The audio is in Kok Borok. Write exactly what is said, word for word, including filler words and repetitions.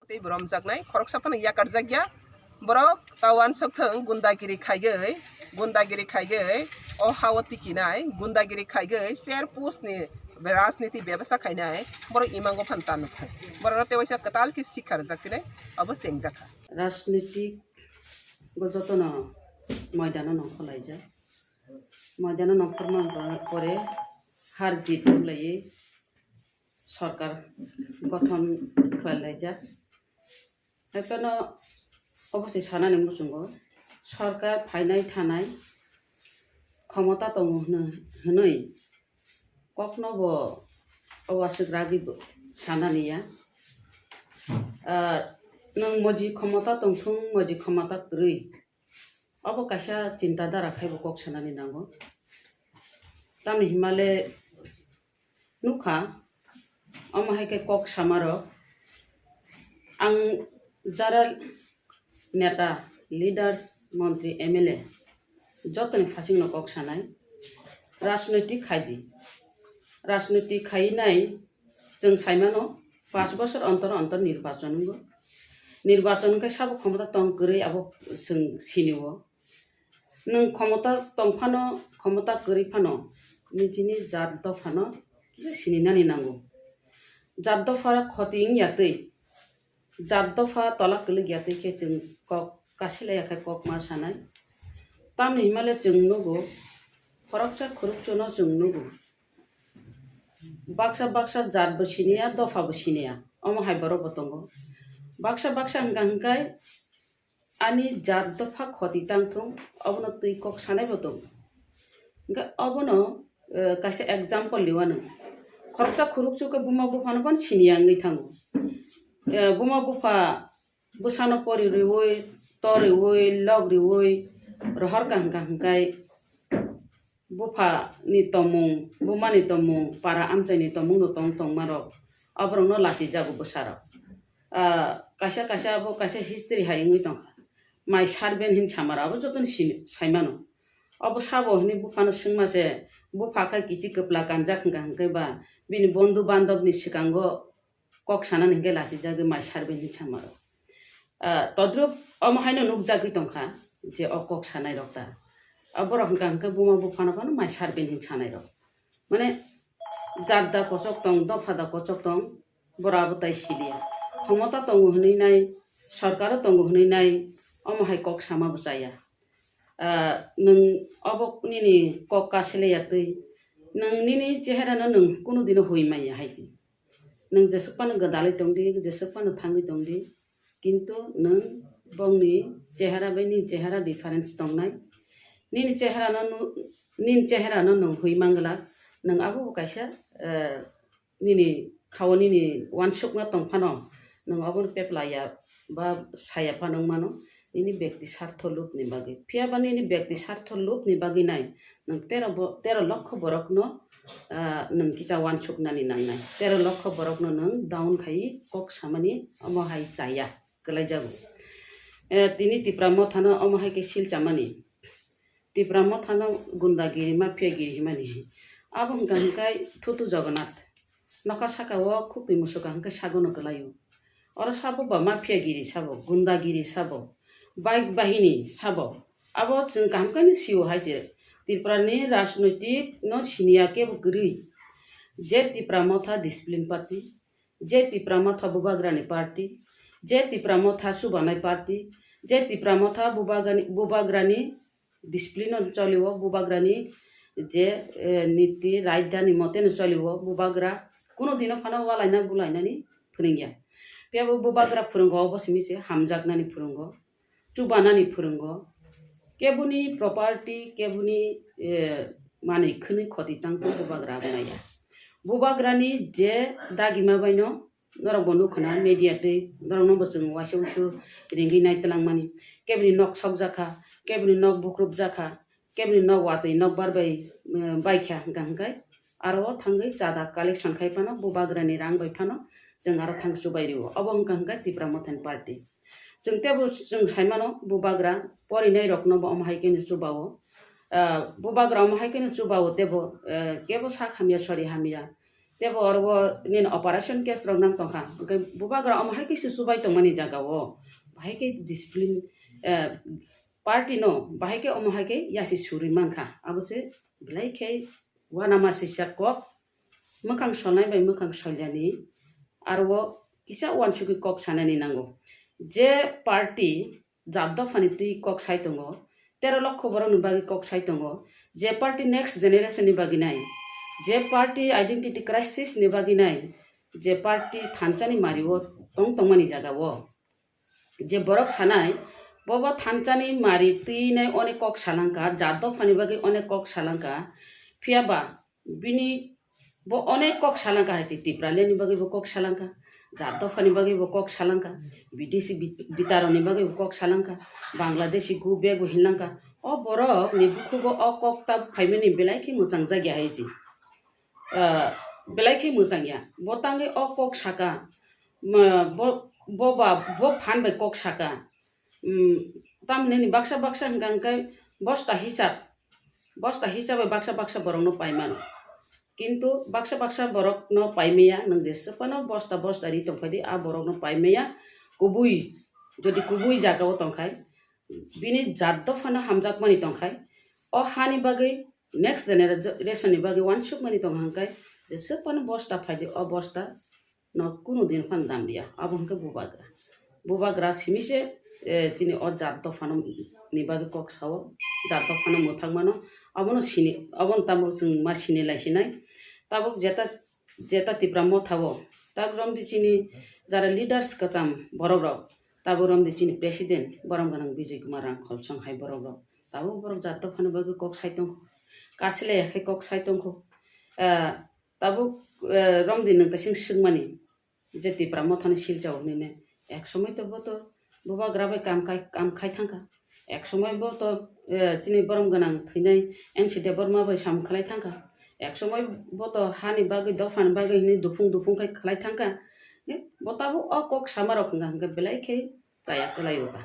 Tei bo romjaknai khoroksa phano yakarjakya. Borok ta uansuk thung, gundagiri khaigwi, gundagiri khaigwi o ha-o tikinai, gundagiri khaigwi chair post ni rajniti bebasa khainai borok imango phano ta nuk thung. Borokno tei waisa kwtal khe sikha rwjak phinai, abo chengjakha. Rajnitik go jotono moidano nongkhorlaijak. Moidano nongkhorma pore har jit wnglaui sorkar gothon khlailaijak. Haiphano obo se sanani muchungo sorkar phainai thanai khomota tongo hwnwi kokno bo o aswk ragwi bo sanani ya. Ah, nwng moji khomota tongthung, moji khomota kwrwi, obo kaisa chinta dhara khai bo kok sanani nango. Tamni himale nukha, omo hai khe kok samarok, ang jara neta, leaders, montri, M L A jotoni phasingno kok sanai, rajnoitik khai di. Rajnoitik khai nai chwng saimano, panch bosor ontor ontor nirbachon wngo. Nirbachon wngkhe sabo khomota tong kwrwi abo chwng sinio. Nwng khomota tong phano, khomota kwrwi phano, nijini jat dophano kisa sininani nango. Jat dopha khoti wngya twi, jat dopha tola kwlwk ya twi khe chwng kok kasilaiya khai kok ma sanai. Tamni himale chwng nugo, khoroksa khorokchano chwng nugo. Baksa baksa jat bo siniya, dopha bo siniya, omo hai borok bo tongo. Baksa baksa hwnkha hwnkhe ani jat dopha khoti tang thung, obono twi kok sanai bo tongo. Hwnkhe obono, eh, kaisa example liwano. Khoroksa khorokchuk khe buma buphano phano siniya wngwi thango. Eh, buma bupha bwsano pori riwi, to riwi, lok riwi, rohor kaham kaham khai bupha ni tomung, buma ni tomung, para amchai ni tomung no tong tongma rok, aborok no lachi jago bwsa rok. Ah, kaisa kaisa abo kaisa history hai wngwi tongkha. Mai sarben hin samara abo joto ni sini saimano. Abo sabo hini bupha no swngma se, bupha khe kichi kwpla kanjak hwnkha hwnkhe ba bini bondhu bandhab ni swkango kok sanani hwnkhe lachijagwi mai sarben hin samaro. Ah, todruk omo haino nukjagwi tongkha je o kok sanairok ta. Ah, borok hwnkha hwnkhe buma buphano phano mai sarben hin sanairok. Mane jat da kochok tong, dopha da kochok tong, borok abo tai siliya. Khomota tongo hwnwi nai, sorkaro tongo hwnwi nai, omo hai kok sama bo chaya. Ah, nwng obo nini kok kasilaiya twi, nwng nini cheherano nwng kunu dino hui manya hai se. Nwng jeswk phano gwdalwi tongdi, jeswk phano thangwi tongdi, kintu nwng bongni chehara bai nini chehara difference tongnai. Nini cheherano nu-, nini cheherano nwng hui mangla, nwng abo bo kaisa, eh, nini khao nini uansukma tong phano nwng obono peplaiya ba saya phano wng mano. Nini bekti sartho lubni bagwi. Phiya ba nini bekti sartho lubni bagwi nai nwng tero bo-, tero lokho borokno, ah, nwng kisa uansuknani nangnai. Tero lokho borokno nwng down khai kok samani omo hai chaya, kwlaijago. Eh, tini Tipra Mothano omo hai khe sil chamani. Tipra Mothano gundagiri, mafiagiri himani. Abo hwnkha hwnkhe Thutu Jagannath. Nokha saka o khukti musuka hwnkhe sagono kwlaio. Oro sabo ba mafiagiri sabo, gundagiri sabo, baik bahini sabo. Abo chwng kaham khe sio hai se. Tripura ni rajnoitik no siniya kebo kwrwi. Je Tipra Motha discipline party, je Tipra Motha bubagrani party, je Tipra Motha chubanai party, je Tipra Motha bubagani-, bubagrani discipline no choliwo, bubagrani je, eh, niti rajdhani mote no choliwo, bubagra kuno dino phano walaina bulainani phwrwngya. Phiya bo bubagra phwrwngo obo simi se hamjaknani phwrwngo, chubanani phwrwngo, keboni property, keboni, eh, manwi khwnwi khoti tang tong bubagra abo naiya. Bubagrani je dagima baino norok bo nukha na media twi, norok no bo chwng waisa usu ringwi nai twlangmani. Keboni nok sokjakha, keboni nok bukrupjakha, keboni nok watwi nokbar bai, eh, baikha hwnkha hwnkhe aro thangwi chada collection khai phano bubagrani rang bai phano chwng aro thang chubai rio. Obo hwnkha hwnkhe Tipra Mothani party. Chwng tebo chwng saimano bubagra porinai rokno bo omo hai kheno chubao. Ah, bubagra omo hai kheno chubao tebo, eh, kebo sak hamya sori hamya. Tebo oro o nini operation case rok nang tongkha. Hwnkhe bubagra omo hai khe se chubai tongmani jaga o. Bahai khe discipline, eh, party no bahai khe omo hai khe yasi suri mankha. Abo se belai khe uanama sisa kok. Mwkhang solnai bai mwkhang solyani. Aro o kisa uansugwi kok sanani nango. Je party jat dophani twi kok sai tongo, tero lokho borokni bagwi kok sai tongo, je party next generation ni bagwi nai, je party identity crisis ni bagwi nai, je party thansa ni mari o tong tongmani jaga o, je borok sanai, bobo thansa ni mari twi nai onek kok salangkha, jat dophani bagwi onek kok salangkha, phiya ba bini bo onek kok salangkha hai se, Tipraland ni bagwi bo kok salangkha, jat dophani bagwi bo kok salangkha, Bidesi bit-, bitaroni bagwi bo kok salangkha, Bangladeshi go back bo hinlangkha. O borok ni bukhugo o kok ta phaimani belai khe mwchang jakya hai se. Ah, belai khe mwchang ya. Bo tangwi o kok saka, ma, bo, bo ba, bo phan bai kok saka. Hmm, tamni ni baksa baksa hwnkha hwnkhe bosta hisab, bosta hisab bai baksa baksa borokno paimano. Kintu baksa baksa borokno paimaya, nwng jeswk phano bosta bosta ri tongphai di, a borokno paimaya. Kubui, jodi kubui jaga o tongkhai, bini jat dophano hamjakmani tongkhai, o hani bagwi next generation ni bagwi uansukmani tongkha hwnkhe, jeswk phano bosta phai di, o bosta no kunu din phan dam liya, abo hwnkhe bubagra. Bubagra simi se, eh, chini o jat dophano ni bagwi kok sao, jat dophano mwthang mano, abono sini, abono tamo chwng ma sini lai sinai. Tabuk jeta, jeta Tipra Motha o, tak romdi chini jara leaders kwcham borok rok, tabuk romdi chini president borom gwnang Bijoy Kumar Rangkhol song hai borok rok, tabuk borok jat dophano bagwi kok sai tongkho, kasilai ya khe kok sai tongkho. Eh, Tabuk, eh, romdi nwng kaising swngmani je Tipra Mothani silchao hinwi ne. Ek somoi to bo to bubagra bai kam khai, kam khai thangkha. Ek somoi bo to, eh, chini borom gwnang thwinai N C Debbarma bai sam khlai thangkha. Ek somoi bo to hani bagwi, dophani bagwi hinwi duphung duphung khai khlai thangkha. Ne, bo tabuk o kok samarok hwnkha hwnkhe belai khe chaya kwlai o ba.